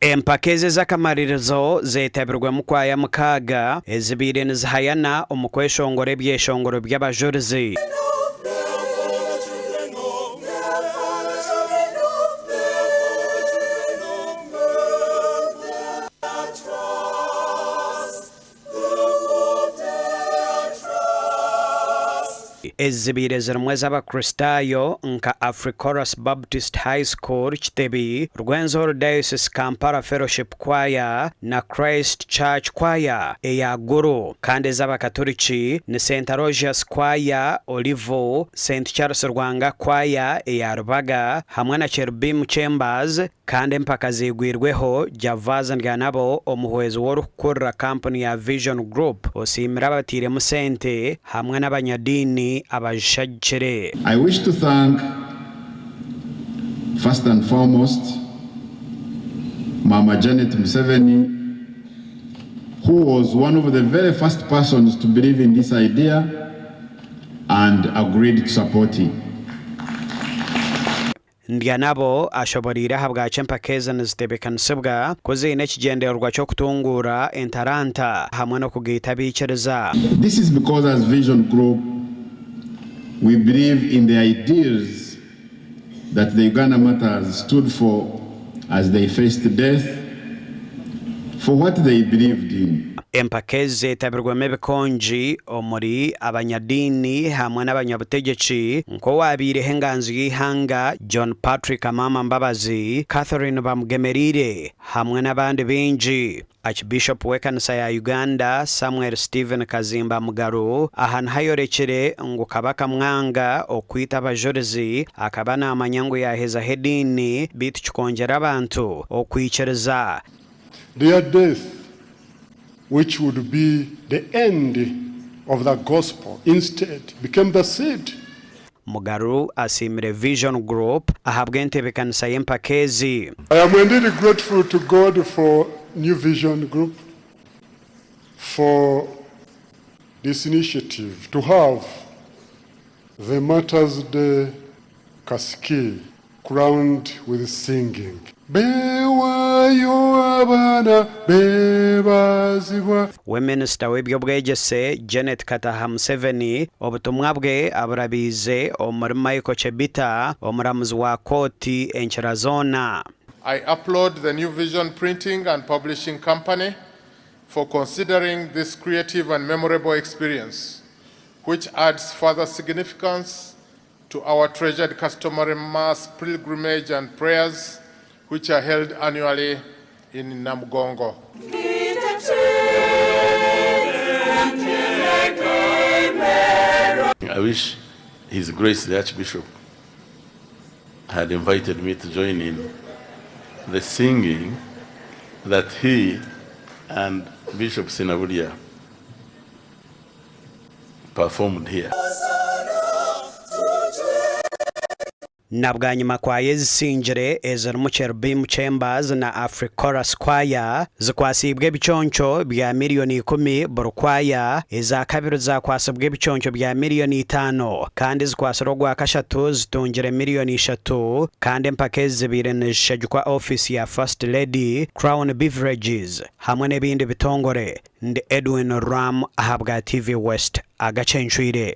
Empaka ezi ez'akamaririzo zeetabirwemu kwaya mukaaga ezibaire nizihayana omu kweshongora ebyeshongoro by'abajurizi. Ezi zibaire zirimu ez'Abakristaayo nka Africhorus Baptist High School Kitebi, Rwenzori Diocese Kampala Fellowship Choir na Christ Church Choir eya Gulu. Kandi ez'Abakaturiki ni Saint Aloysius Choir Olivu, Saint Charles Lwanga Choir eya Rubaga hamwe na Cherubim Chambers Kandi empaka ziigwirweho, Javaz Ndyanabo, omuhwezi w'orikukurira kampuni ya Vision Group osiimire abatairemu sente hamwe n'abanyadiini abazishagikire. I wish to thank first and foremost Maama Janet Museveni who was one of the very first persons to believe in this idea and agreed to support it. Ndyanabo ashoboreire ahabwaki empaka ezi nizitebeekanisibwa ku ziine ekigyendererwa ky'okutunguura entaranta hamwe n'okugaita abaikiriza. This is because as Vision Group we believe in the ideals that the Uganda Martyrs stood for as they faced death for what they believed in. Empaka ezi zeetabirwemu ebikongi omuri abanyadiini hamwe n'abanyabutegyeki nk'owaabaireho enganzi y'eihanga John Patrick Amama Mbabazi, Catherine Bamugemereire hamwe n'abandi baingi. Archbishop w'ekanisa ya Uganda, Samuel Stephen Kazimba Mugalu aha niho ayorekire ngu Kabaka Mwanga okwita abajurizi akaba naamanya ngu yaahezaho ediini beitu kikongyera abantu okwikiriza. Their death which would be the end of the gospel instead became the seed. Mugalu asiimire Vision Group ahabw'entebeekanisa y'empaka ezi. I am indeed grateful to God for New Vision Group for this initiative to have the Martyrs Day Kasiki crowned with singing. Bewayo abaana bebazibwa. We Minisita w'eby'obwegyese, Janet Kataha Museveni obutumwa bwe aburabiize omuri Michael Chebita, omuramuzi wa kooti enkira zoona. I applaud the New Vision Printing and Publishing Company for considering this creative and memorable experience, which adds further significance to our treasured customary mass pilgrimage and prayers which are held annually in Namugongo. I wish His Grace the Archbishop had invited me to join in the singing that he and Bishop Ssinabulya performed here. Na bwanyima kwaya ezisingire ezirimu Cherubim Chambers na Africhorus Choir zikwatsiibwe ebiconco bya miriyoni ikumi buri kwaya, eza kabiri zakwatsibwa ebiconco bya miriyoni itaano kandi ezikwatsire ogwa kashatu zitungire miriyoni ishatu kandi empaka ezi zibaire nizishagikwa ofiisi ya First Lady, Crown Beverages hamwe n'ebindi bitongore. Ndi Edwin Ram ahabwa TV West agacencwire.